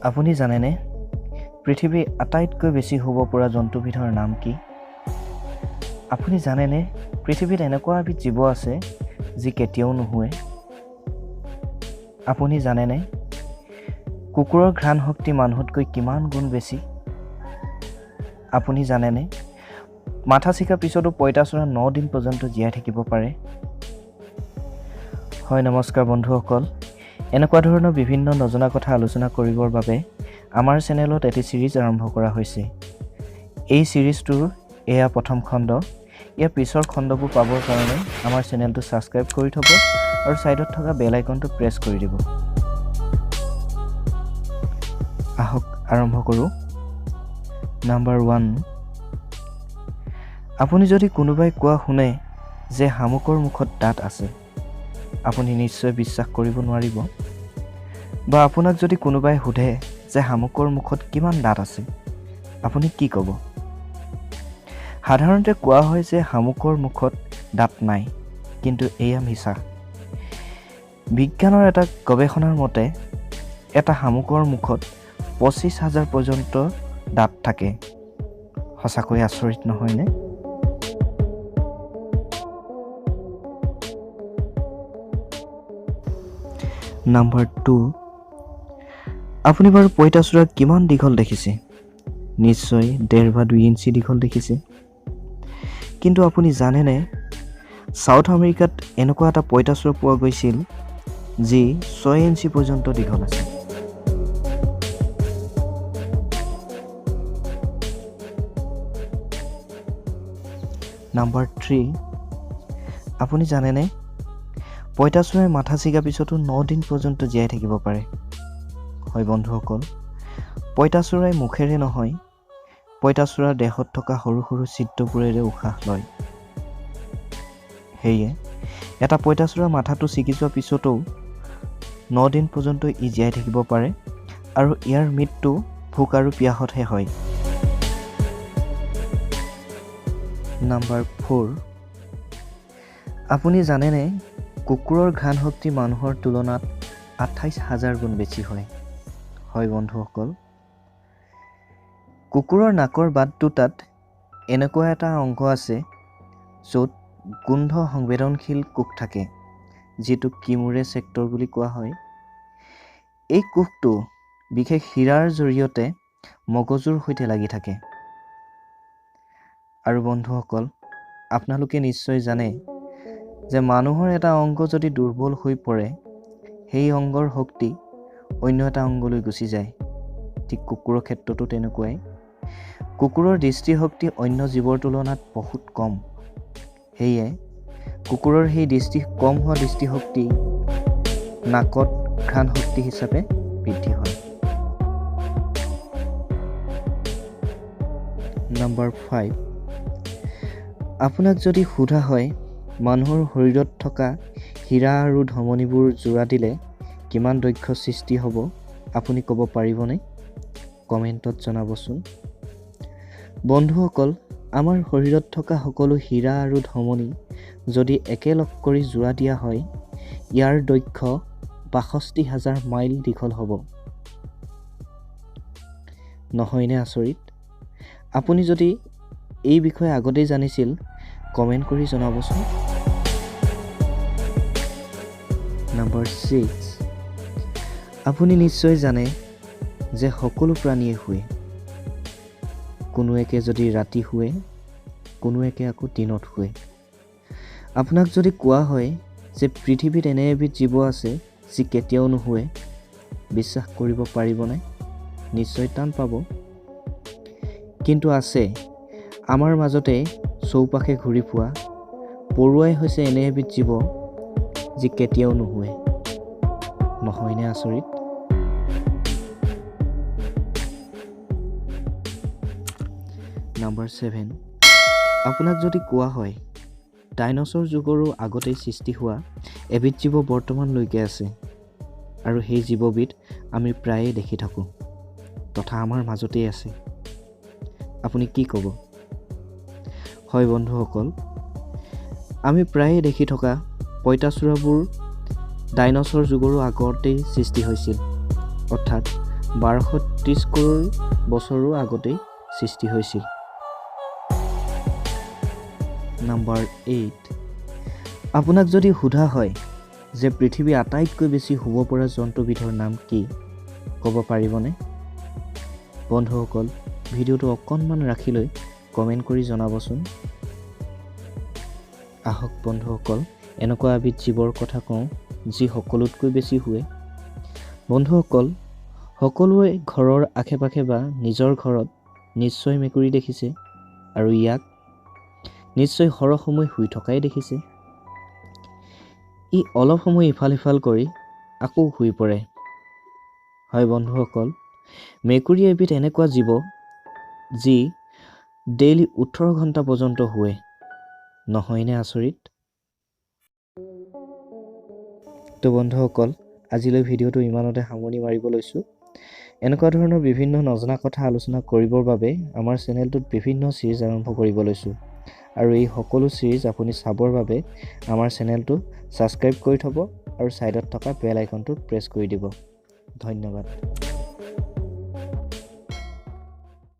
আপুনি জানেনে পৃথিৱীৰ আটাইতকৈ বেছি শুব পৰা জন্তুবিধৰ নাম কি? আপুনি জানেনে পৃথিৱীত এনেকুৱা এবিধ জীৱ আছে যি কেতিয়াও নুশুৱে? আপুনি জানেনে কুকুৰৰ ঘ্ৰাণ শক্তি মানুহতকৈ কিমান গুণ বেছি? আপুনি জানেনে মাথা চিকাৰ পিছতো পঁইতাচোৰা 9 দিন পৰ্যন্ত জীয়াই থাকিব পাৰে? হয়, নমস্কাৰ বন্ধুসকল, এনেকুৱা ধৰণৰ বিভিন্ন নজনা কথা আলোচনা কৰিবৰ বাবে আমাৰ চেনেলত এটি ছিৰিজ আৰম্ভ কৰা হৈছে। এই ছিৰিজটোৰ এয়া প্ৰথম খণ্ড। ইয়াৰ পিছৰ খণ্ডবোৰ পাবৰ কাৰণে আমাৰ চেনেলটো ছাবস্ক্ৰাইব কৰি থ'ব আৰু ছাইডত থকা বেল আইকনটো প্ৰেছ কৰি দিব। আহক আৰম্ভ কৰোঁ। নাম্বাৰ 1, আপুনি যদি কোনোবাই কোৱা শুনে যে শামুকৰ মুখত দাঁত আছে, আপুনি নিশ্চয় বিশ্বাস কৰিব নোৱাৰিব। বা আপোনাক যদি কোনোবাই সোধে যে শামুকৰ মুখত কিমান দাঁত আছে, আপুনি কি ক'ব? সাধাৰণতে কোৱা হয় যে শামুকৰ মুখত দাঁত নাই, কিন্তু এয়া মিছা। বিজ্ঞানৰ এটা গৱেষণাৰ মতে এটা শামুকৰ মুখত 25,000 পৰ্যন্ত দাঁত থাকে। সঁচাকৈ আচৰিত নহয়নে? নাম্বাৰ 2, আপুনি বাৰু পঁইতাচোৰা কিমান দীঘল দেখিছে? নিশ্চয় 1.5 বা 2 ইঞ্চি দীঘল দেখিছে। কিন্তু আপুনি জানেনে চাউথ আমেৰিকাত এনেকুৱা এটা পঁইতাচোৰা পোৱা গৈছিল যি 6 ইঞ্চি পৰ্যন্ত দীঘল আছিল। নাম্বাৰ 3, আপুনি জানেনে পঁইতাচোৰাই মাথা ছিগা পিছতো 9 দিন পৰ্যন্ত জীয়াই থাকিব পাৰে? হয় বন্ধুসকল, পঁইতাচোৰাই মুখেৰে নহয়, পঁইতাচোৰাৰ দেহত থকা সৰু সৰু ছিদ্ৰবোৰেৰে উশাহ লয়। সেয়ে এটা পঁইতাচোৰা মাথাটো ছিগি যোৱাৰ পিছতো 9 দিন পৰ্যন্ত ই জীয়াই থাকিব পাৰে আৰু ইয়াৰ মৃত্যু ভোক আৰু পিয়াহতহে হয়। নাম্বাৰ 4, আপুনি জানেনে কুকুৰৰ ঘ্ৰাণ শক্তি মানুহৰ তুলনাত 28,000 গুণ বেছি হয়? হয় বন্ধুসকল, কুকুৰৰ নাকৰ বাট দুটাত এনেকুৱা এটা অংগ আছে য'ত গোন্ধ সংবেদনশীল কোষ থাকে, যিটোক কিমুৰে চেক্টৰ বুলি কোৱা হয়। এই কোষটো বিশেষ শিৰাৰ জৰিয়তে মগজুৰ সৈতে লাগি থাকে। আৰু বন্ধুসকল, আপোনালোকে নিশ্চয় জানে যে মানুহৰ এটা অংগ যদি দুৰ্বল হৈ পৰে, সেই অংগৰ শক্তি অন্য এটা অংগলৈ গুচি যায়। ঠিক কুকুৰৰ ক্ষেত্ৰতো তেনেকুৱাই। কুকুৰৰ দৃষ্টিশক্তি অন্য জীৱৰ তুলনাত বহুত কম। সেয়ে কুকুৰৰ সেই কম হোৱা দৃষ্টিশক্তি নাকত ঘ্ৰাণ শক্তি হিচাপে বৃদ্ধি হয়। নাম্বাৰ 5, আপোনাক যদি সোধা হয় মানুহৰ শৰীৰত থকা শিৰা আৰু ধমনীবোৰ জোৰা দিলে কিমান দৈৰ্ঘ্য সৃষ্টি হ'ব, আপুনি ক'ব পাৰিবনে? কমেণ্টত জনাবচোন। বন্ধুসকল, আমাৰ শৰীৰত থকা সকলো শিৰা আৰু ধমনী যদি একেলগ কৰি জোৰা দিয়া হয়, ইয়াৰ দৈৰ্ঘ্য 62,000 মাইল দীঘল হ'ব। নহয়নে আচৰিত? আপুনি যদি এই বিষয়ে আগতেই জানিছিল, কমেণ্ট কৰি জনাবচোন। নাম্বাৰ 6, আপুনি নিশ্চয় জানে যে সকলো প্ৰাণীয়ে শুৱে। কোনো একে যদি ৰাতি শুৱে, কোনো একে আকৌ দিনত শুৱে। আপোনাক যদি কোৱা হয় যে পৃথিৱীত এনে এবিধ জীৱ আছে যি কেতিয়াও নুশুৱে, বিশ্বাস কৰিব পাৰিবনে? নিশ্চয় টান পাব। কিন্তু আছে, আমাৰ মাজতে চৌপাশে ঘূৰি ফুৰা পৰুৱাই হৈছে এনে এবিধ জীৱ যি কেতিয়াও নুশুৱে। নহয়নে আচৰিত? নাম্বাৰ 7, আপোনাক যদি কোৱা হয় ডাইনছৰ যুগৰো আগতেই সৃষ্টি হোৱা এবিধ জীৱ বৰ্তমানলৈকে আছে আৰু সেই জীৱবিধ আমি প্ৰায়ে দেখি থাকোঁ তথা আমাৰ মাজতেই আছে, আপুনি কি ক'ব? হয় বন্ধুসকল, আমি প্ৰায়ে দেখি থকা পঁইতাচোৰাবোৰ ডাইনছৰ যুগৰো আগতেই সৃষ্টি হৈছিল, অৰ্থাৎ 1230 কৰোৰ বছৰো আগতেই সৃষ্টি হৈছিল। নাম্বাৰ 8, আপোনাক যদি সোধা হয় যে পৃথিৱীৰ আটাইতকৈ বেছি শুব পৰা জন্তুবিধৰ নাম কি, ক'ব পাৰিবনে? বন্ধুসকল, ভিডিঅ'টো অকণমান ৰাখি লৈ কমেণ্ট কৰি জনাবচোন। আহক বন্ধুসকল, এনেকুৱা এবিধ জীৱৰ কথা কওঁ যি সকলোতকৈ বেছি শুৱে। বন্ধুসকল, সকলোৱে ঘৰৰ আশে পাশে বা নিজৰ ঘৰত নিশ্চয় মেকুৰী দেখিছে আৰু ইয়াক নিশ্চয় সৰহ সময় শুই থকাই দেখিছে। ই অলপ সময় ইফাল সিফাল কৰি আকৌ শুই পৰে। হয় বন্ধুসকল, মেকুৰী এবিধ এনেকুৱা জীৱ যি ডেইলি 18 ঘণ্টা পৰ্যন্ত শুৱে। নহয়নে আচৰিত? তো বন্ধুসকল, আজিলৈ ভিডিঅ'টো ইমানতে সামৰণি মাৰিব লৈছোঁ। এনেকুৱা ধৰণৰ বিভিন্ন নজনা কথা আলোচনা কৰিবৰ বাবে আমাৰ চেনেলটোত বিভিন্ন ছিৰিজ আৰম্ভ কৰিব লৈছোঁ আৰু এই সকলো ছিৰিজ আপুনি চাবৰ বাবে আমাৰ চেনেলটো ছাবস্ক্ৰাইব কৰি থ'ব আৰু ছাইডত থকা বেল আইকনটো প্ৰেছ কৰি দিব। ধন্যবাদ।